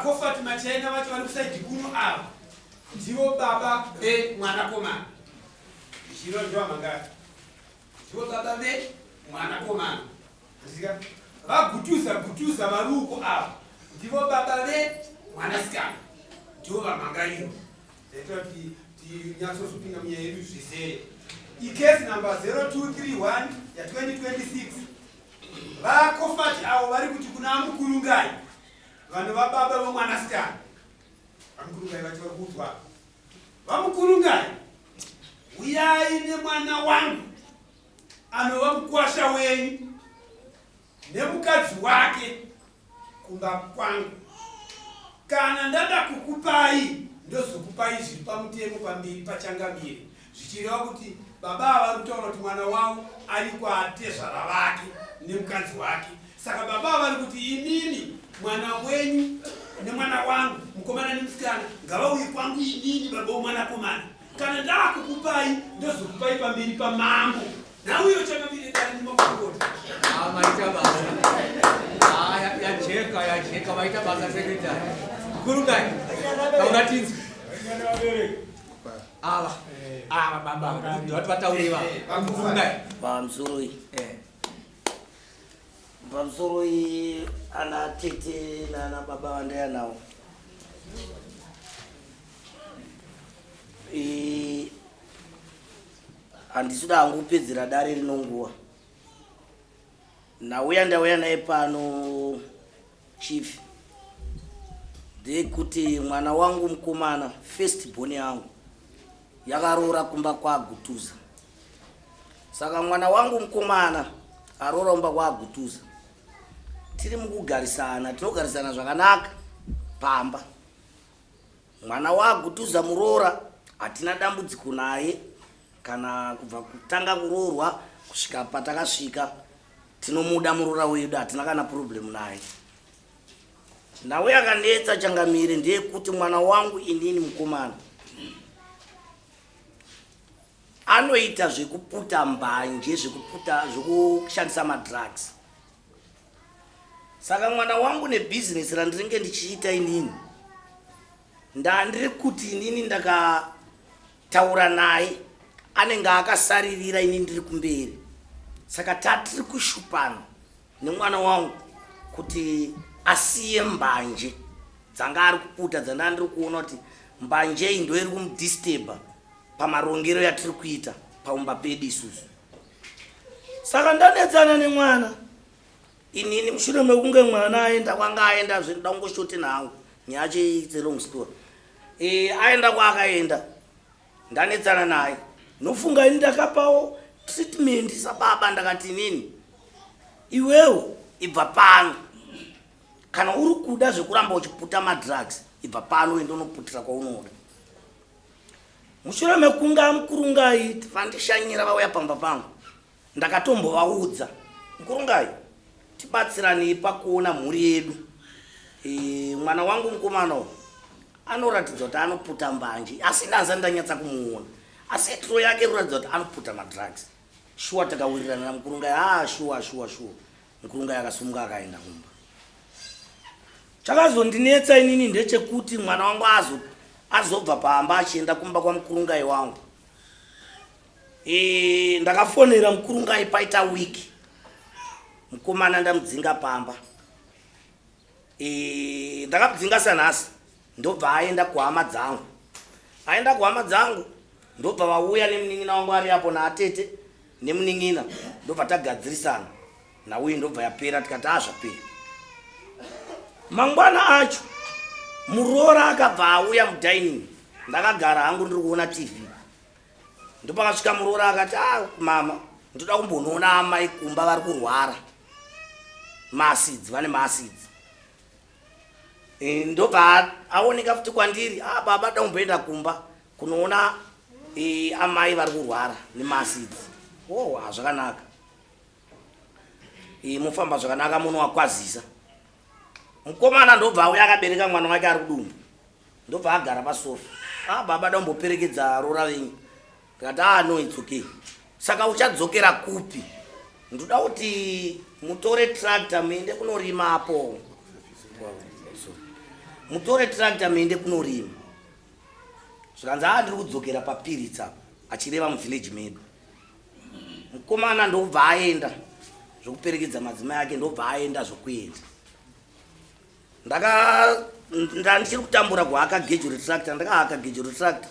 VaKofati Machaina vacho vari kusaidhi kuno ava ndivo baba vemwanakomana. Zvino ndovamangari. Ndivo baba vemwanakomana. Zika vaGutuza Gutuza vari uko ava ndivo baba vemwanasikana. Ndivo vamhangariro. Ndaita kuti tinyatsozopinda munyaya yedu zvizere. Icase number 0231 ya 2026. VaKofati avo vari kuti kuna Mukurungai vanova baba vemwanasikana. VaMukurungai vacho vari kuudzwa. VaMukurungai, huyai nemwana wangu anova mukwasha wenyu nemukadzi wake kumba kwangu. Kana ndada kukupai ndozokupai zviri pamutemo pamberi pachangamire, zvichireva kuti baba ava vari kutaura kuti mwana wavo ari kwatezvara vake nemukadzi wake. Saka baba ava vari kuti imimi mwana wenyu nemwana wangu mukomana nemusikana ngavauye kwangu inini baba womwanakomana. Kana ndakukupai ndozokupai pamberi pamambo. Nauyo changamire dare nemakurukota. Ah, maita basa. Ah, yajeka yajeka maita basa secretary. Kurungai. Taura tinzi. Ava. Ava baba. Ndoti vataure ivava. Kurungai. Pamusoroi. Eh. Pamusoroi ana tete nana baba vandaya nawo. Eh, handisi kuda hangu kupedzera dare rino nguva. Nauya ndauya naye pano chief ndeyekuti mwana wangu mukomana first born yangu yakaroora kumba kwaGutuza. Saka mwana wangu mukomana aroora kumba kwaGutuza, tiri mukugarisana, tinogarisana zvakanaka pamba. Mwana waGutuza muroora hatina dambudziko naye kana kubva kutanga kuroorwa kusvika patakasvika, tinomuda muroora wedu, hatina kana problem naye. Nhau yakanetsa changamire ndeyekuti mwana wangu inini mukomana anoita zvekuputa mbanje, zvekuputa, zvekushandisa madrugs. Saka mwana wangu nebhizinesi randinenge ndichiita inini, ndandiri kuti inini ndakataura naye anenge akasaririra inini ndiri kumberi. Saka tatiri kushupana nemwana wangu kuti asiye mbanje dzanga ari kuputa, dzanda ndiri kuona kuti mbanje iyi ndoiri kumudisturba pamarongero yatiri kuita paumba pedu isusu. Saka ndanetsana nemwana inini mushure mekunge mwana aenda kwanga aenda, zvinoda kungoshote hangu nyaya yacho it's a long story. Aenda kwaakaenda, ndanetsana naye. Nofunga ini ndakapawo treatment sababa, ndakati inini iwewe ibva pano, kana uri kuda zvekuramba uchiputa madrugs ibva pano uende unoputira kwaunoda. Mushure mekunge aMukurungai vandishanyira vauya pamba pangu, ndakatombovaudza, Mukurungai, tibatsiranei pakuona mhuri yedu. Mwana wangu mukomana uyu anoratidza kuti anoputa mbanje, asi ini handisati ndanyatsa kumuona, asi itiro yake inoratidza kuti anoputa madrugs. Shuwa takawirirana naMukurungai, haa shuwa shuwa shuwa. Mukurungai akasumuka akaenda kumba. Chakazondinetsa inini ndechekuti mwana wangu azobva pamba achienda kumba kwaMukurungai wangu. Ndakafonera Mukurungai paita wiki, mukomana ndamudzinga pamba. Ndakamudzinga sanhasi, ndobva aenda kuhama dzangu. Aenda kuhama dzangu ndobva vauya nemunin'ina wangu ari apo naatete nemunin'ina, ndobva tagadzirisana nauye, ndobva yapera, tikati azvapera. Mangwana acho muroora akabva auya mudining, ndakagara hangu ndiri kuona TV. Ndopakasvika muroora akati, ah, mama, ndoda kumbonoona amai kumba vari kurwara maasidzi, vane maasidzi. Ndobva aoneka futi kwandiri, ah, baba, da kumboenda kumba kunoona amai vari kurwara nemaasidzi. Oh, zvakanaka. Mufamba zvakanaka, munowakwazisa. Mukomana ndobva auya akabereka mwana wake ari kudumbu, ndobva agara pasofa. Ah, baba, da kumboperekedza roora venyu. Ndikati, ah, no, it's okay. Saka uchadzokera kupi? Ndoda kuti mutore tractor muende kunorima apo. Mutore tractor muende kunorima. Zvikanzi haa ndiri kudzokera papiritsi apa, achireva muvillage medu. Mukomana ndobva aenda zvokuperekedza madzimai ake, ndobva aenda zvokuenda. Ndaka ndandichiri kutambura kuhaka gejo retractor, ndakahaka gejo retractor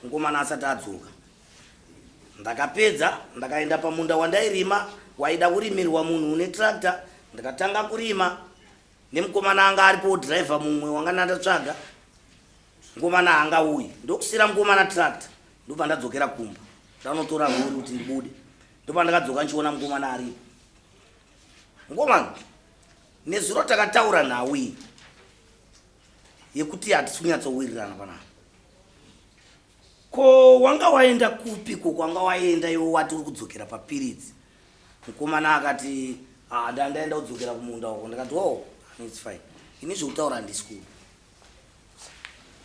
mukomana asati adzoka. Ndakapedza ndakaenda pamunda wandairima waida kurimirwa munhu une tractor, ndikatanga kurima nemukomana anga aripo driver mumwe wanga ndandatsvaga. Mukomana haangauyi, ndokusira mukomana tractor, ndobva ndadzokera kumba ndanotora rori kuti ndibude. Ndopandakadzoka ndichiona mukomana aripo. Mukomana, nezuro takataura nhau iyi yekuti hatisi kunyatsowirirana panapa. Ko wanga waenda kupi ko kwanga waenda iwe wati uri kudzokera papiritsi? Mukomana akati ah, ndandaenda kudzokera kumunda uko. Ndakati oh, it's fine. Ini zvekutaura handisi kuda.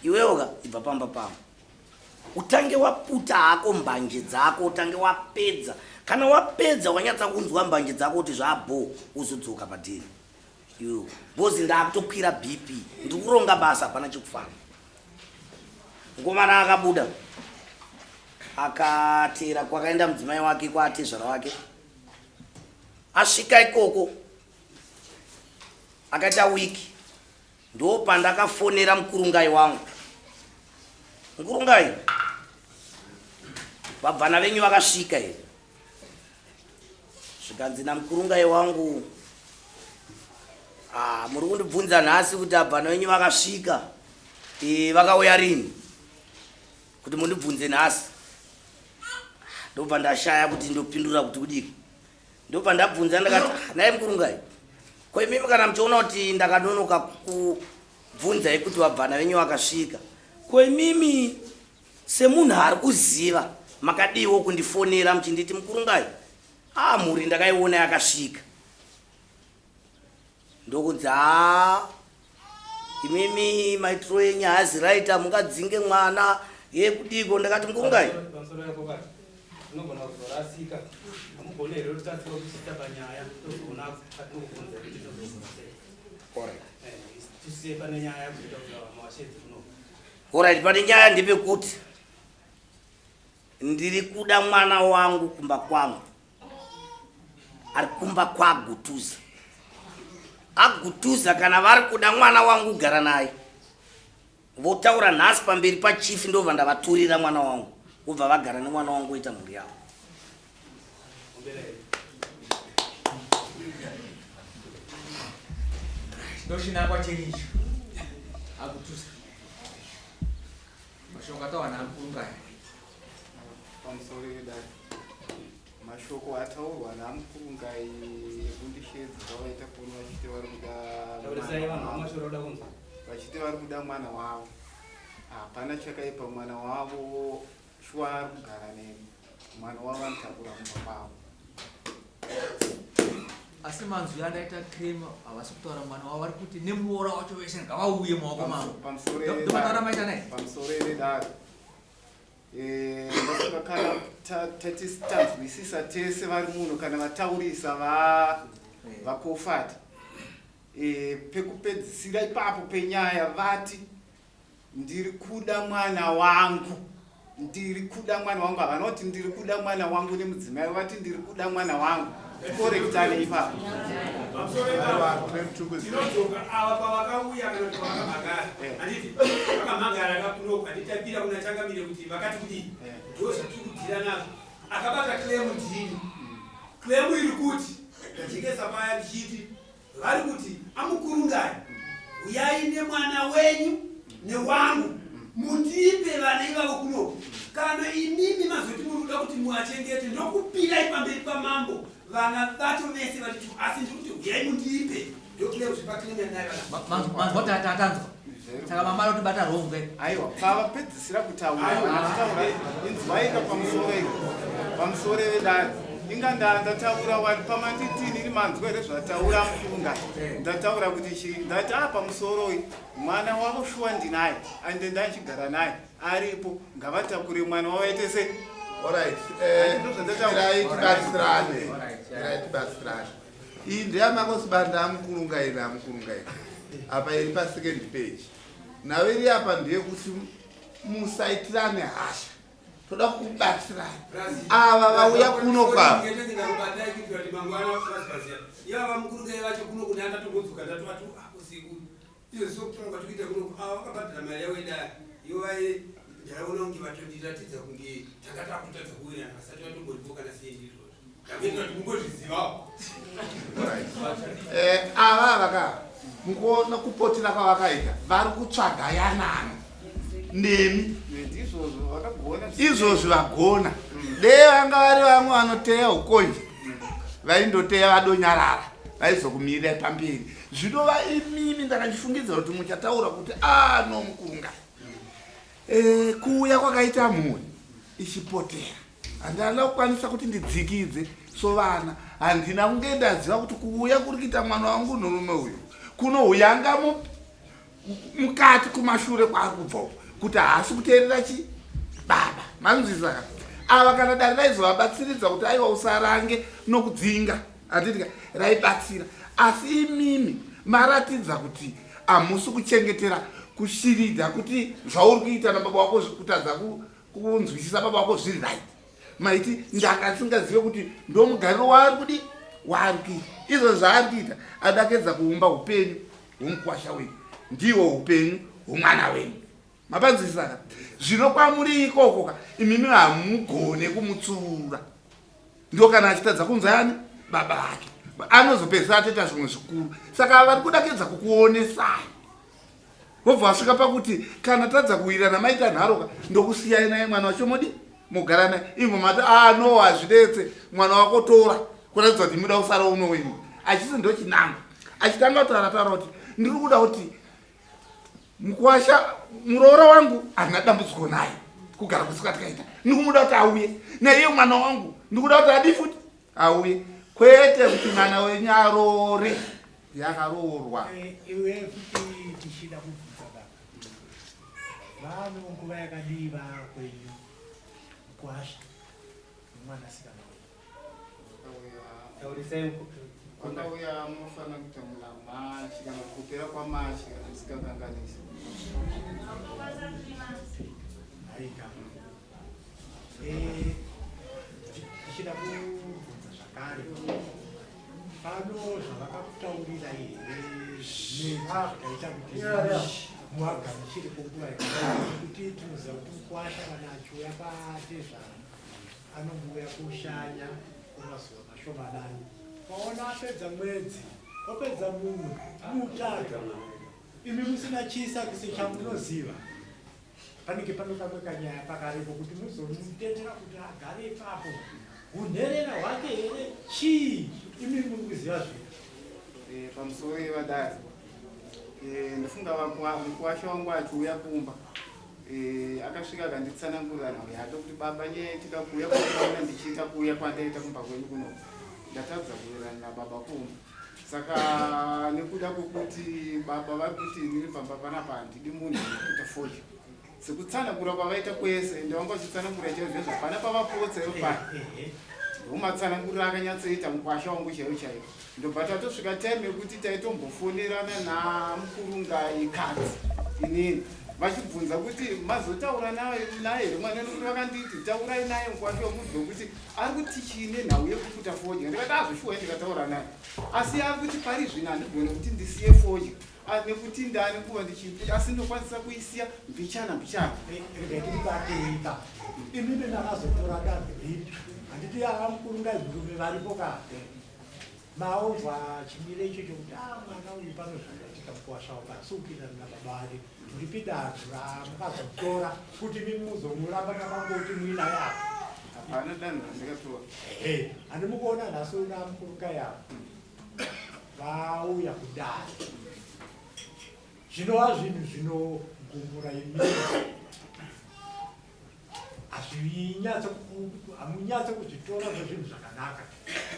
Iwewo ka ibva pamba pangu. Utange waputa hako mbanje dzako, utange wapedza. Kana wapedza wanyatsa kunzwa mbanje dzako kuti zvabho, uzodzoka padheni. Iwewe bhozi ndakutokwira BP, ndiri kuronga basa hapana chekufamba. Mukomana akabuda akateera kwakaenda mudzimai wake kwaatezvara wake. Asvika ikoko akaita wiki ndopandakafonera mukurungai wangu. Mukurungai, vabvana venyu vakasvika here? Zvikanzi namukurungai wangu, ah, muri kundibvunza nhasi kuti abvana venyu vakasvika e, vakauya rini kuti mundibvunze nhasi? Ndobva ndashaya kuti ndopindura kuti kudii. Ndobva ndabvunza ndakati, ah, nhai mukurungai, ko imimi kana muchiona kuti ndakanonoka kukubvunzai kuti vabvana venyu vakasvika, ko imimi semunhu ari kuziva makadiiwo kundifonera muchinditi mukurungai, ah, mhuri ndakaiona yakasvika? Ndokunzi haa, imimi maitiro enyu haazi right, hamungadzinge mwana yekudiko. Ndakati mukurungai, Pamusoro yako bati unogona kuzorasika. Hamugone here kutadza kutisvitsa panyaya, tozoona patinokubvunza kuti tozogona sei? Alright. Tisiye pane nyaya kuita kuti vamwe vashedze kuno. Alright, pane nyaya ndepekuti ndiri kuda mwana wangu kumba kwangu, ari kumba kwaGutuza. Agutuza kana vari kuda mwana wangu kugara naye, votaura nhasi pamberi pachief, ndobva ndavaturira mwana wangu, vobva vagara nemwana wangu oita mhuri yavo. Ndochinangwa chenyu icho akutusa mashoko atawana amukurungai. Pamusoro vedare, mashoko ataurwa namukurungai ekundishedza kwavaita kuno vachiti vari kuda Taurisai mwana vanhu wavo. vamashoro voda kunzwa. Vachiti vari kuda mwana wavo, hapana chakaipa. Mwana wavo shuwa ari kugara neni, mwana wavo anotakura mumba mavo. Asi manzwi andaita claim, havasi kutaura mwana wavo, vari kuti nemuroora wacho vese ngavauye maoko mavo. Pamusoro Ndomataura maita naye. Pamusoro vedare, ndofunga kana tati tanzwisisa tese vari muno, kana vataurisa vakofati pekupedzisira ipapo penyaya vati ndiri kuda mwana wangu, ndiri kuda mwana wangu. Havana kuti ndiri kuda mwana wangu nemudzimai, vati ndiri kuda mwana wangu. Tikorektane ipapo. Pamusoro ipapo tinodzoka ava pavakauya kana kuti pavakamhangara, handiti vakamhangara kakunoko, handitapira kuna changamire kuti vakati kudii? Ndo zvatiri kudhira nazvo. Akabata claim ndini. Claim iri kuti ndajekesa paya ndichiti vari kuti amukurungai, uyai nemwana wenyu newangu mundipe vana ivavo kuno. Kana imimi mazoti muri kuda kuti muachengete, ndokupirai pamberi pamambo vana vacho vese vari two, asi ndiri kuti uyai mundipe. Ndoclaim zvepaclaim yandinayo vana. Manzwa tatanzwa, saka mama ari kutibata wrong ke? Aiwa, pavapedzisira kutaura vachitaura, inzwaika pamusoro iko, pamusoro vedare, inga ndataura wani pamanditini iri manzwa here zvataura mukurungai? Ndataura kuti chi ndati a pamusoroi, mwana wavo shuwa ndinaye ande ndachigara naye aripo, ngavatakure mwana wavo aite sei? Alright, Andi ndozvandataura. mirai tibatsirane. Alright, Mirai tibatsirane. Iyi ndeyamangosibanda amukurungaira, amukurungaira apa iri pasecond page. Nhau iri apa ndeyekuti musaitirane hasha. Toda kukubatsirai. Ava vauya kuno kwa. Ivava mukurukai vacho kuno kune andatombodzoka ndatowati usiku izvo sokutora kwatikuita kuno ava vakabhadhara mari yavo idaya ivo vaye ndaraona kunge vatondiratidza kunge tanga takutadza kuwirirana vasati vatomboripo kana sendi izvozvo ndakuitira kuti mungozvizivawo. Eh, ava vaka mukuona kupotera kwavakaita vari kutsvaga yanano nemi. Ndizvozvo vakagona. Izvozvi vagona. Dei vanga vari vamwe vanoteya ukonje vaindoteya vadonyarara vaizokumirirai pamberi. Zvinova imimi ndakachifungidzira kuti muchataura kuti a no mukurungai. Eh, kuuya kwakaita mhuri ichipotera handina kukwanisa kuti ndidzikidze sovana. Handina kunge ndaziva kuti kuuya kuri kuita mwana wangu nhurume uyu kunouyanga mukati kumashure kwaari kubva uku kuti haasi kuteerera chi baba. Manzwisisa ka? Ava kana dare raizovabatsiridza kuti aiwa usarange nokudzinga, handiti ka? Raibatsira. Asi imimi maratidza kuti hamusi kuchengetera kushiridza kuti zvauri kuita nababa wako kutadza kunzwisisa baba wako zviri right. Maiti ndanga ndisingazive kuti ndomugariro waari kudi waari kuita. Izvo zvaari kuita adakedza kuumba upenyu hwomukwasha wenyu, ndihwo upenyu hwomwana wenyu. Mapanzwisisa ka? Zvino kwamuri ikoko ka imimi hamugone kumutsiura. Ndo kana achitadza kunzwa yani baba vake anozopedzisira atoita zvimwe zvikuru. Saka vari kudakedza kukuonesai vobva vasvika pakuti kana tadza kuwirirana maita nharoka ndokusiyai naye mwana wacho modi mogara naye. Imvo mati a no hazvinetse mwana wako tora, kuratidza kuti muda kusara uno wenyu. Achisi ndochinangwa achitanga kutaura taura kuti ndiri kuda kuti mukwasha muroora wangu handina dambudziko naye kugara kwese kwatikaita, ndikumuda kuti auye naiye mwana wangu ndikuda kuti adi futi auye, kwete kuti mwana wenyu aroore yakaroorwa. Iwe futi tichida kubvunza baba, vano nguva yakadii vakwenyu mukwasha nemwanasikana wenyu? Taurisai. Vakauya munofanira kuita muna Machi kana kupera kwaMachi kana ndisingakanganisi. Aika. Eh, tichida kubvunza zvakare pano zvavakakutaurirai here zvinetso zvakaita kuti muagamuchire kwenguva yakadai? Kuti tinoziva kuti mukwasha kana achiuya patezvara anongouya kushanya kwemazuva mashomanani, waona apedza mwedzi, opedza mumwe mutatu, imi musina chisakise chamunoziva. Panenge pano kamwe kanyaya pakarepo kuti muzomutendera kuti agare ipapo, hunherera hwake here chii? Imi muri kuziva zvino. Pamusoro yevadare, ndofunga mukuwasha wangu achiuya kumba akasvika akanditsanangurira nhau yake kuti baba nyaya yaitika kuuya kwandakaona ndichiita kuuya kwandaita kumba kwenyu kuno ndatadza kuwirirana nababa kumba. Saka nekuda kwekuti baba vari kuti inini pamba panapa handidi munhu anokuta fodya, sekutsanangura kwavaita kwese ende vanga vachitsanangura chaizvo chaizvo hapana pavapotsa ivo paya ndomatsanangurira akanyatsoita mukwasha wangu chaivo chaivo. Ndobva tatosvika time yekuti taitombofonerana namukurungai kadzi inini vachibvunza kuti mazotaura naye here mwana, nekuti vakanditi taurai naye mukwasha wamubve kuti ari kuti chii nenhau yekuputa fodya. Ndikati azvishuwa ndikataura naye, asi ari kuti pari zvino handigone kuti ndisiye fodya nekuti ndani nguva ndichipi, asi ndokwanisa kuisiya mbichana mbichana. Regai tikubatei pa imimi makazotora danho ripi? Handiti ava mukurungai murume varipo ka maonzwa chimiro icho chokuti a mwana uyu pano zvakaitika mukuwasha wakasukirana nababa vake, ripi danho ramukazotora kuti imi muzomuramba makangoti muinaye apa? Hapana danho randikatora. Ehe, handi mukuona nhasi una mukurungai apa vauya kudare, zvinova zvinhu zvinogumbura imimi, hamunyatso kuzvitora zvezvinhu zvakanaka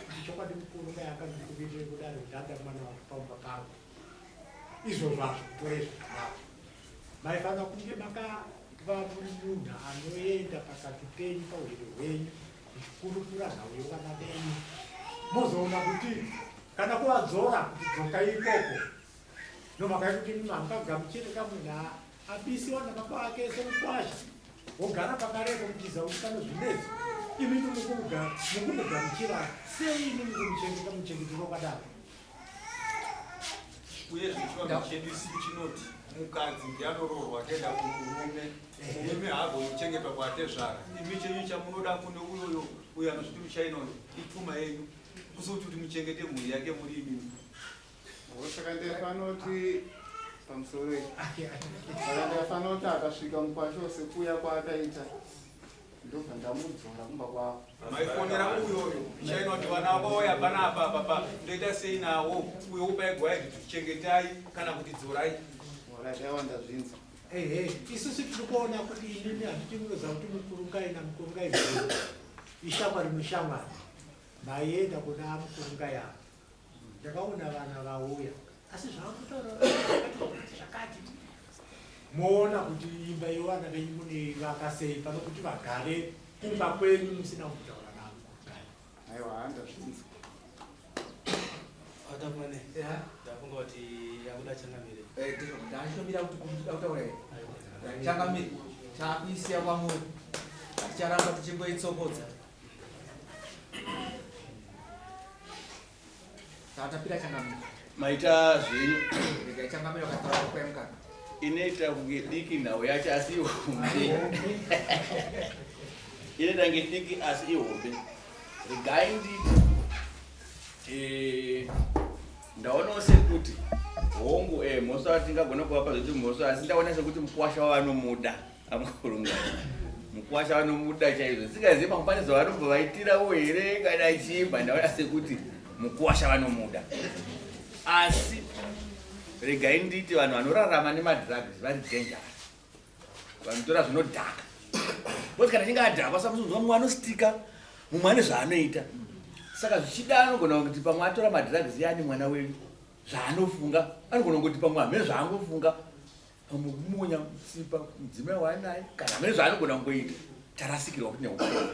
kuti chokwadi mukurungai akandikumirire kudare kuti ada mwana wake pamba pangu. Izvozvo hazvikutore zvakanaka. Maifanira kunge makava muri munhu anoenda pakati penyu pauhwere hwenyu muchikurukura nhau yevana venyu, mozoona kuti kana kuvadzora kuti dzokai ikoko nomhaka yekuti imi hamungagamuchire kamunhu Abisiwa nababa vake semukwasha wogara pakarepo kutiza kuti pano zvinetso. Imi mukumugamuchira sei imi mukumuchengeta muchengetero wakadaro? Uyezve chivanhu chedu isu chinoti mukadzi ndiye anoroorwa akaenda kumurume, murume haagoni kuchengetwa kwatezvara. Imi chenyu chamunoda kune uyoyo uyo anozviti muchina uyo ipfuma yenyu, kusikuti kuti muchengete mhuri yake muri imimi. Saka ndaifanoti pamusoro iyi, saka ndaifanoti akasvika mukwasha sekuuya kwaakaita ndobva ndamudzora kumba kwavo. Maifonera uyoyo muchina kuti vana vauya panapa apa pa ndoita sei nawo uyo upai gwai kuti chengetai kana kuti dzorai. Alright, aiwa ndazvinzwa. Ehe, isusu tiri kuona kuti inini handiti munoziva kuti mukurungai namukurungai zvenyu ishamwari mushamwari. Maienda kuna mukurungai apa ndakaona vana vauya asi zvavakutaura zvakati zvakati moona kuti imba yevana venyu munoivaka sei pano kuti vagare kumba kwenyu musina kutaura navo. Aiwa, handazvinzwa. Atafane. Ndafunga kuti yakuda changamire. Ndachitomira kuti kuda kutaura here. Changamire, takuisiya kwamuri. Ticharamba tichingoitsopodza. Tatapira changamire. Maita zvenyu. Regai changamire vakataura kupai mukana. Inoita kunge diki nhau yacho asi ihombe. Inoita kunge diki asi ihombe. Regai nditi ndaonawo sekuti hongu mhosva tingagona kuvapa zvedu mhosva, asi ndaona sekuti mukwasha wavanomuda amukurunga mukwasha vanomuda chaizvo, singazivi pamwe pane zvavanobva vaitirawo here kana chimba. Ndaona sekuti mukwasha vanomuda, asi regai nditi vanhu vanorarama nemadrugs vari dangerous, vanotora zvinodhaka because kana chinge adhakwa samusonzwa mumwe anostika, mumwe ane zvaanoita. Saka zvichida anogona kuti pamwe atora madrugs yaani mwana wenyu zvaanofunga, anogona kungoti pamwe hamene zvaangofunga, pamwe kumunya musipa mudzimai waanaye kana hamene zvaanogona kungoita, tarasikirwa kuti neupenyu.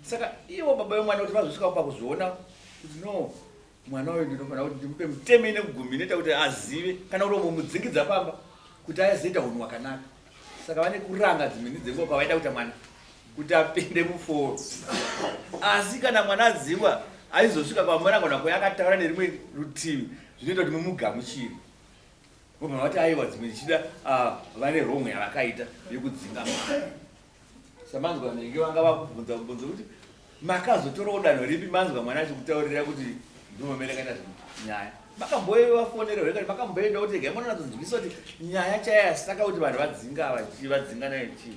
Saka ivo baba vemwana kuti vazosvika pakuzviona kuti no, mwana uyu ndinofanira kuti ndimupe mutemo ine kugumi inoita kuti azive kana kuti omudzingidza pamba kuti azoita unhu hwakanaka. Saka vane kuranga dzimweni dzenguva kwavaida kuita mwana kuti apinde muforo, asi kana mwana adzingwa aizosvika kwamurangwana kwayakataura nerimwe rutivi zvinoita kuti mumugamuchire. Vobva vati aiwa, dzimwe dzichida vane wrong yavakaita yekudzinga mwana. Samanzwa nenge vanga vakubvunza mubvunzo kuti makazotorawo danho ripi, manzwa mwana achikutaurira kuti ndomamerekaita nyaya, makambovafonera here kana makamboenda kuti regai mwana anazonzwisa kuti nyaya chaya saka kuti vanhu vadzinga vachivadzinga nayo chii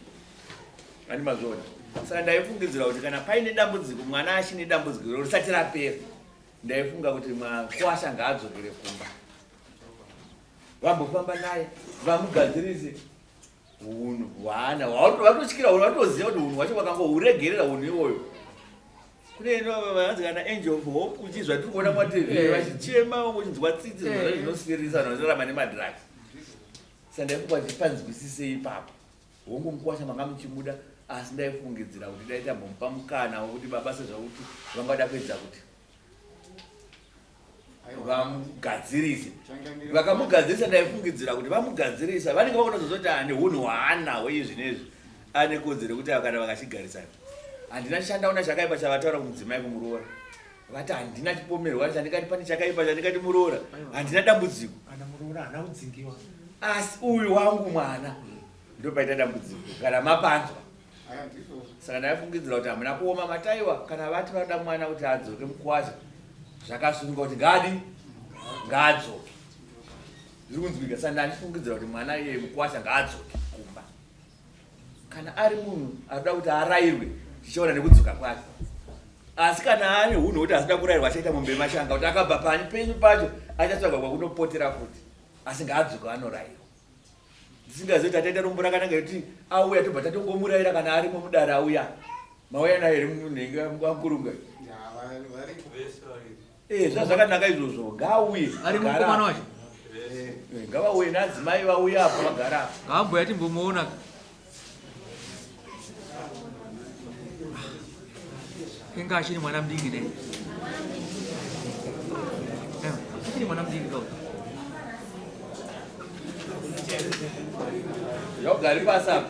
ani mazviona. Saka ndaifungidzira kuti kana paine dambudziko mwana achine dambudziko iro risati rapera, ndaifunga kuti makwasha ngaadzokere kumba vambofamba naye vamugadzirise hunhu hwaana vatotyira hunhu, vatoziva kuti hunhu hwacho vakangohuregerera hunhu iwoyo. Kune vanzi kana angel of hope kuchii zvatiri kuona matv vachichema uchinzwa tsitsi zvinhu zvinosiririsa vanhu vanorarama nemadrugs. Saka ndaifunga kuti panzwisisei ipapo. Hongu mukwasha manga muchimuda, asi ndaifungidzira kuti dai tambomupa mukana wekuti baba sezvakuti vangada kuedza kuti vamugadzirise, vakamugadzirisa. Ndaifungidzira kuti vamugadzirisa vanenge vakunozozoti ane hunhu hwaanawo iye zvinezvi ane kodzero yekuti kana vakachigarisana. Handina chandaona chakaipa chavataura kumudzimai kumuroora, vati handina chipomerwa chandingati pane chakaipa chandingati muroora, handina dambudziko. Kana muroora haana kudzingiwa, asi uyu wangu mwana ndopaita dambudziko kana mapanzwa. Saka ndaifungidzira kuti hamuna kuoma mataiwa kana vati vanoda mwana kuti adzoke mukwasha zvakasununga kuti ngadi ngaadzoke, zviri kunzwika. Saka ndandifungidzira kuti mwana iye mukwasha ngaadzoke kumba kana ari munhu arikuda kuti arairwe, tichaona nekudzoka kwake. Asi kana ane hunhu hwekuti asida kurayirwa achaita mombe yemashanga kuti akabva pani penyu pacho achatsvaga kwakunopotera futi, asi ngaadzoke anorayirwa. Ndisingazivi kuti ataita rombo rakanaka kuti auya tobva tatongomurayira kana arimo mudare auya. Mauya naye here munhenge amukurunga? Zvazvakanaka izvozvo, ngaauye. Ari mukomana wacho? Ngavauye nadzimai vauye apo vagara apa. Ngaamboya timbomuona. Inga achiri mwana mudiki ne. Achiri mwana mudiki kau. Yogari pasi apa.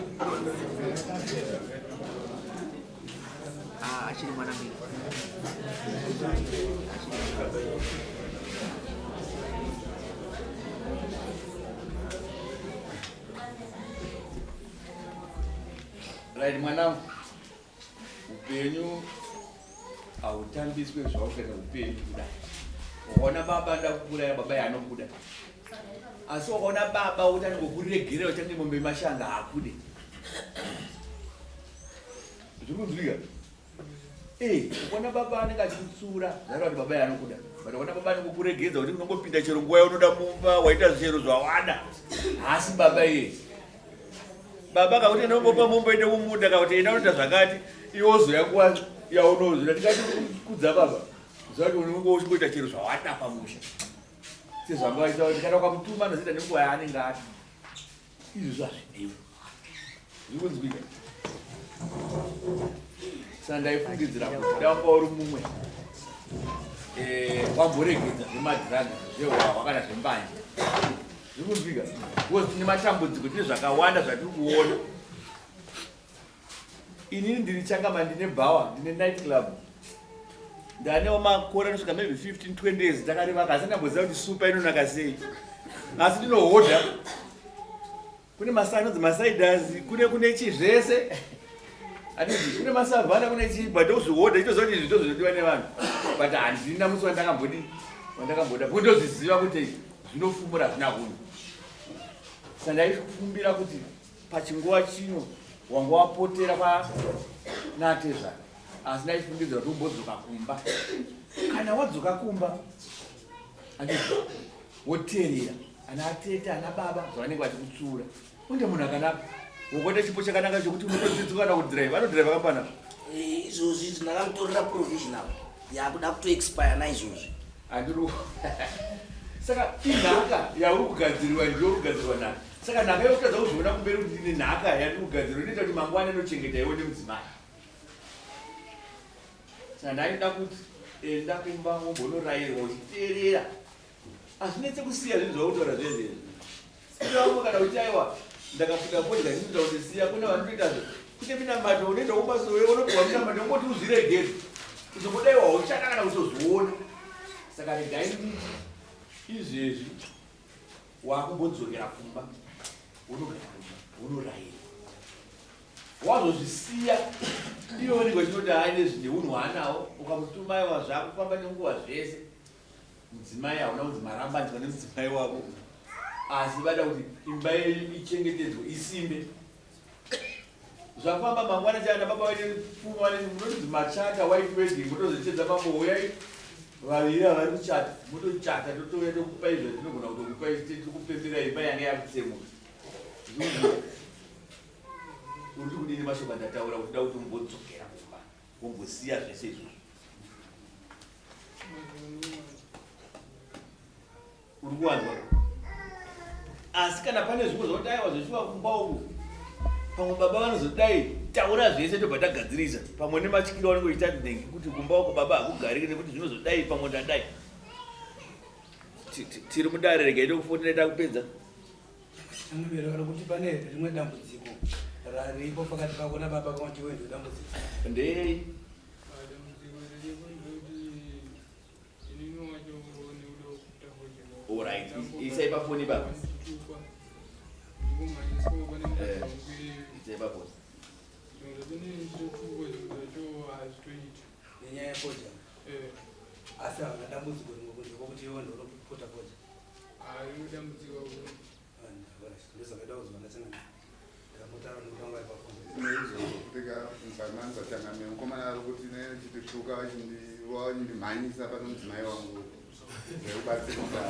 Ah, achiri mwana mudiki. Right mwanangu, upenyu hautambiswe zvaukaita upenyu kudai. Ukaona baba anoda kukuuraya baba yaanokuda, asi ukaona baba wokuti anongokuregerera uchange mombe yemashanga haakude. Zviri kunzwika? Eh, ukaona baba anenge achikutsiura zvareva kuti baba yaanokuda, but ukaona baba anongokuregedza kuti unongopinda chero nguva yaunoda mumba waita chero zvawada, haasi baba iye. Baba kakuti enda ungopa mombe ende kumunda kakuti enda unoita zvakati iwe wozoya nguva yaunozoda tikati kudza baba zva kuti unonge uchingoita chero zvawada pamusha sezvanga vaita kuti kana ukamutuma anozoita nenguva yaanenge ati izvo zvazvidiwa zviri kunzwika saka ndaifungidzira kuti danga uri mumwe eh, wamboregedza zvemadhiragi zvehwahwa kana zvembanje Zvikunzwika because tine matambudziko tine zvakawanda zvatiri kuona. Inini ndiri changama ndine bhawa ndine night club ndanewo makore anosvika maybe 15 20 years ndakarivaka asi ndamboziva kuti supa inonaka sei asi ndinohodha kune masanonzi masiders kune kune chii zvese atizi kune masavhana kune chii but ndozvihodha itoziva kuti izvi ndozvinodiwa nevanhu but handina musi wandakambodi wandakamboda kuti ndozviziva kuti zvinofumura hazvina hunhu sa ndaifumbira kuti pachinguva chino wanga wapotera kwanatezvara asi ndaifungidzira kuti umbodzoka kumba kana wadzoka kumba anditi woteerera ana atete ana baba zvavanenge vachikutsiura unde munhu akanaka wokuita chipo chakanaka chokuti unotodzidzwa kana kudhiraivha anodhiraivha kambana eh, izvozvi izvi ndakamutorera provisional yakuda kutoexpire naizvozvi andiri saka inhaka yauri kugadzirirwa ndiyo kugadzirwa nhaka saka nhaka yokutadza kuzviona kumberi kuti ndine nhaka yandiri kugadzirwa inoita kuti mangwana inochengeta iwe nemudzimai saka ndaida kuti enda kumba wombonorairwa uchiteerera Hazvinetse kusiya zvinhu zvautaura zveze izvi. Kune vamwe kana kuti aiwa ndakaputa fodya ndinoita kuti siya kune vanotoita zve kune minamato unoenda kumasowe unopiwa minamato ungoti uzviregedze kuzongodaiwa hauchada kana kutozviona saka regai nditi izvezvi wakumbodzokera kumba unogara kumba unorairwa wazozvisiya iwe unenge uchinoti haine zvineunhu hwaanawo ukamutuma aiwa zvakufamba nenguva zvese Mudzimai hauna kunzi marambanzwa nemudzimai wako asi vada kuti imba yenyu ichengetedzwe isimbe. Zvafamba mangwana chana baba vane pfuma vane munotonzi machata white wedding motozochedza mambo huyai vaviri ava vari kuchata motochata totouya tokupai zvatinogona kutokupai tiri kupembera imba yanga yakutsemuka. Uri kudini mashoko andataura kuti da kuti umbodzokera kumba wombosiya zvese izvozvo. Uri kuwanzwa asi kana pane zvimwe zvakuti aiwa zvechiva kumba uku pamwe baba vanozodai taura zvese tobva tagadzirisa pamwe nematyiro anenge uchiita nhengi kuti kumba uku baba hakugariki nekuti zvinozodai pamwe ndadai tiri mudare regai tokufonera takupedza Anobereka kuti pane rimwe dambudziko raripo pakati pako nababa kana kuti iwe ndiwe dambudziko. Ndei? Alright, isai pafoni baba. Eh, isai pafoni. Nenyaya yefoja. Eh. Asi havana dambudziko rimwe kunze kwekuti iwe ndiwe unopota foja. Mukomana ari kuti nechitituka vachindimhanyisa pano mudzimai wangu zvekubatsirisa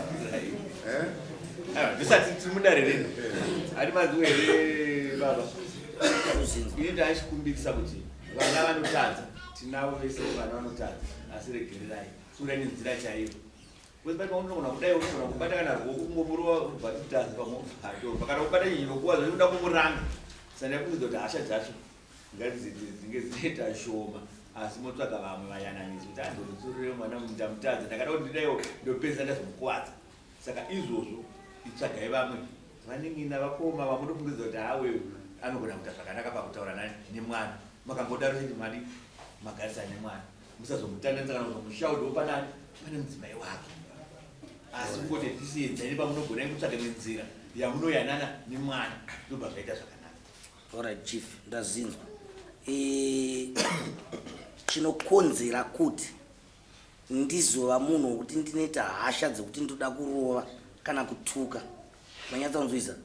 eh? Ndisati tiri mudare renu ati maziwo here baba ini ndachikumbirisa kuti vana vanotadza tinavo vese vana vanotadza asi regererai tsurai nenzira chaiyo Because pari paunogona kudai unogona kubata kana ruoko kungomurova ubva tutazi pamwe kana kubata chinhu chinokuwadza unoda kumuranga saka ndaikuudza kuti hasha dzacho ngadzinge dzinoita shoma asi motsvaga vamwe vayananisi kuti andonotsurire mwana ndamutadza ndakada kuti ndidaiwo ndopedza ndazomukuwadza saka izvozvo itsvagai vamwe Vanin'ina vakoma vamunofungidza kuti hawe anogona kuita zvakanaka pakutaura nani nemwana. Makangodaro chete madi magarisana nemwana. Musazomutandanisa kana kuzomushaudhawo panani pane mudzimai wake. Asi kungoti tisiedzai nepamunogona kutsvaga imwe nzira yamunoyanana nemwana ndobva zvaita zvakanaka. Alright chief, ndazinzwa. E, chinokonzera kuti ndizova munhu wekuti ndinoita hasha dzekuti ndoda kurova kana kutuka manyatsa kunzwisa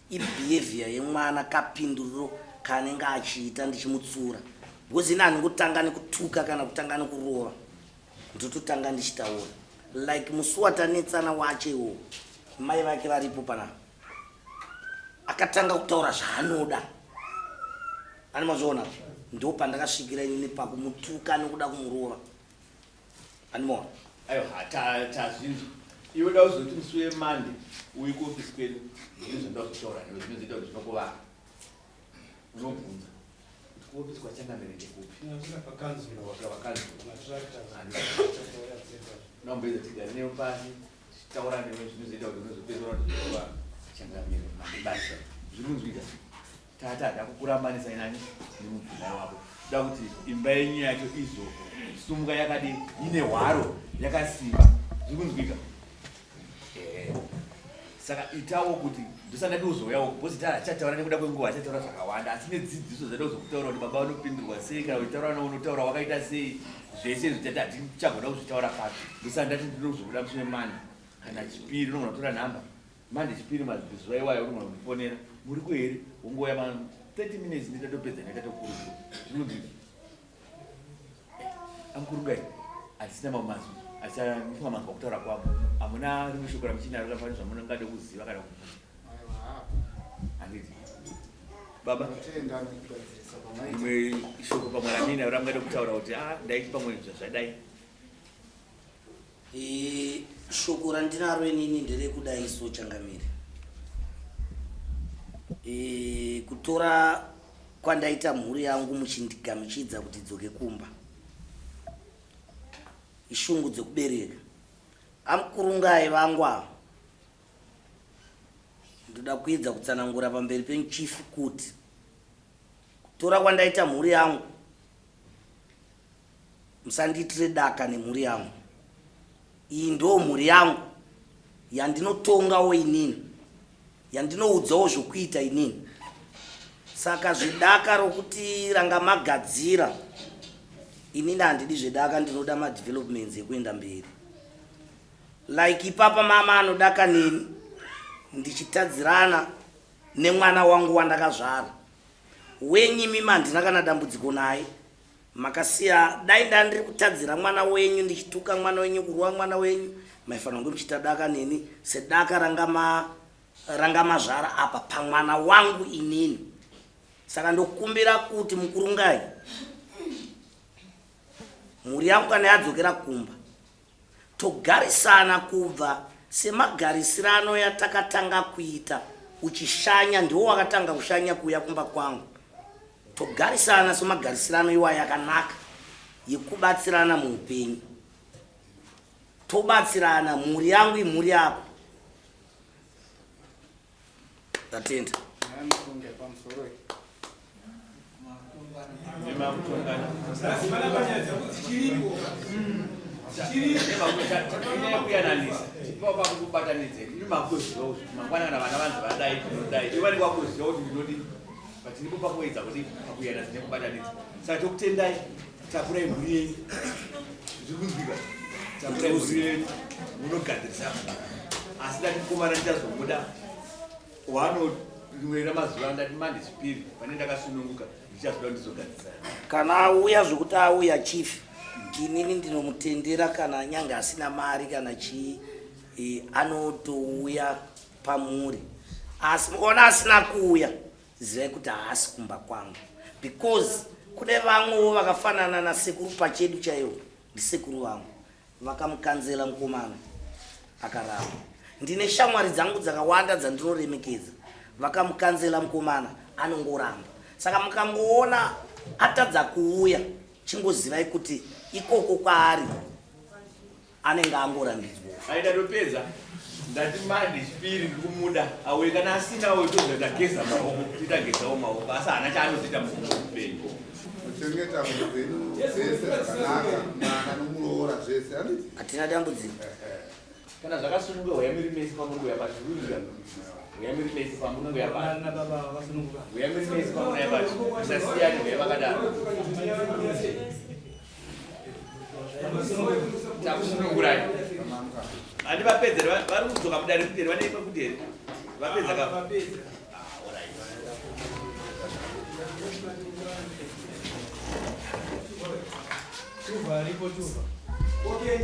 ibehavior yemwana kapinduriro kaanenge achiita ndichimutsura because ini handingotanga nekutuka kana kutanga nekurova ndototanga ndichitaura like musi watanetsana wacho iwowo mai vake varipo panapa akatanga kutaura zvaanoda ani mazviona ndo pandakasvikira inini pakumutuka nekuda kumurova ani maona aiwa tazvinzwa iwe da kuzoti musi wemande uyi kuofisi kwedu ndizvo ndoda kuzotaura newe zvinozoita kuti zvinokuvaka unobvunza kuti kuofisi kwachangamire ndekupi nomboedza tigare newe pasi Taura newe zvinozoita kuti unozopedzwa kuti zvinokuva changamire mandibasa zviri kunzwika tata hada kukurambanisa inani nemudzimai wako da kuti imba yenyu yacho izosumuka yakadi ine hwaro yakasimba zviri kunzwika eh. Saka itawo kuti ndosandati uzouyawo because tara achataura nekuda kwenguva achataura zvakawanda asi nedzidziso dzaida kuzokutaura kuti baba vanopindurwa sei kana uchitaura navo unotaura wakaita sei zvese izvi tati hatichagona kuzvitaura pano ndosandati ndinozobuda musi wemande kana chipiri unogona kutora nhamba mande chipiri mazuva iwayo unogona kundifonera muriko here wongouya ma 30 minutes nditatopedza ndatatokurukura zvinonzwika Amukurungai hatisina mamwe mazwi asi mufunga manzwa kutaura kwangu hamuna rimwe shoko ramuchinaro kana pane zvamunongade kuziva kana kubvunza handiti baba rimwe shoko pamwe ramuinaro ramungade kutaura kuti a ah, ndaiti pamwe zvazvadai E, shoko randinaro inini nderekudai so changamire e, kutora kwandaita mhuri yangu muchindigamuchidza kuti idzoke kumba ishungu dzekubereka amukurungai vangu ava ndoda kuedza kutsanangura pamberi penyu chief kuti kutora kwandaita mhuri yangu Musandiitire daka nemhuri yangu. Iyi ndoo mhuri yangu yandinotongawo inini, yandinoudzawo zvokuita inini. Saka zvedaka rokuti ranga magadzira, inini handidi zvedaka, ndinoda madevelopments ekuenda mberi. Like ipapa mama anodaka neni ndichitadzirana nemwana wangu wandakazvara. Wenyu imimi handina kana dambudziko naye. Makasiya dai ndandiri kutadzira mwana wenyu ndichituka mwana wenyu kurova mwana wenyu maifanira kunge muchiita daka neni sedaka ranga ma ranga mazvara apa pamwana wangu inini saka ndokumbira kuti mukurungai mhuri yangu kana yadzokera kumba Togarisana kubva semagarisirano yatakatanga kuita uchishanya ndiwo wakatanga kushanya kuuya kumba kwangu. Togarisana semagarisirano iwayo akanaka yekubatsirana muupenyu. Tobatsirana mhuri yangu imhuri yako. Ndatenda. Mangwana kana vana vanzi vadai tinodai ivo vanenge vakuziva kuti ndinodii but tiripo pakuedza kuti pakuyananisa nekubatanidza saka tokutendai takurai mhuri yenyu zviri kunzwika takurai mhuri yenyu munogadzirisa asi ndati mukomana ndichazomuda wano rimwe ramazuva ndati mande chipiri pane ndakasununguka ndichazoda ndizogadzirisa kana auya zvekuti auya chief inini ndinomutendera kana nyange asina mari kana chii e, anotouya pamuri asi mukaona asina kuuya zivai kuti haasi kumba kwangu because kune vamwewo vakafanana nasekuru pachedu chaiwo ndisekuru vangu vakamukanzela mukomana akaramba ndine shamwari dzangu dzakawanda dzandinoremekedza vakamukanzela mukomana anongoramba saka mukangoona atadza kuuya chingozivai kuti ikoko kwaari anenge angorambidzwa aida topedza. Ndati mandi chipiri ndiri kumuda auye kana asina auye toziva tageza maoko titagezawo maoko asi haana chaanozoita muupenyu. Kuchengeta mhuri dzenyu dzese zvakanaka, mwana nomuroora zvese, handiti? Hatina dambudziko. Kana zvakasununguka huya muri mese pamuri kuuya pacho huya huya muri mese pamuri kuuya pacho huya muri mese pamuri kuuya pacho musasiyane huya vakadaro takusunungurai handi vapedza here vari kudzoka mudare futi here vane imwe futi here vapedza ka Chuva aripo chuva. Okay.